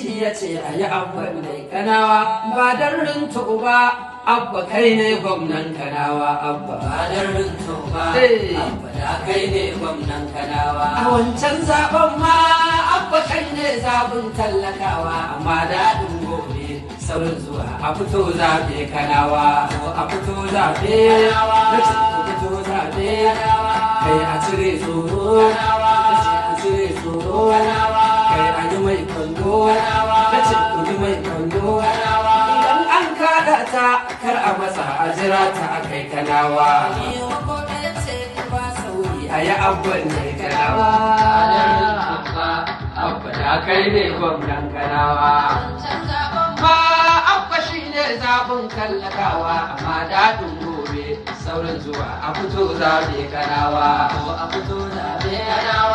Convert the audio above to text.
Shi ya ce a yi abban ne Kanawa, ba dan Rinto ba. Abba, kai ne gwamnan Kanawa, Abba. Ba dan Rinto ba, Abba da kai ne gwamnan Kanawa. A wancan zaben ma, Abba, kai ne zabin tallakawa. Amma daɗin gobe saurin zuwa, a fito zaɓe Kanawa, a fito zaɓe. Na ce ku fito zaɓe. Kai, a cire tsoro. Na ce a cire tsoro. Kai, a yi mai kallo. Na ce ku yi mai kallo. Idan an kaɗa ta, kar a matsa, a jira ta a kai Kanawa. A yi abban ne Kanawa. Abba da kai ne gwamnan Kanawa. Ma Abba shi ne zaɓin tallakawa. Amma daɗin gobe saurin zuwa, a fito zaɓe Kanawa, A fito zaɓe Kanawa.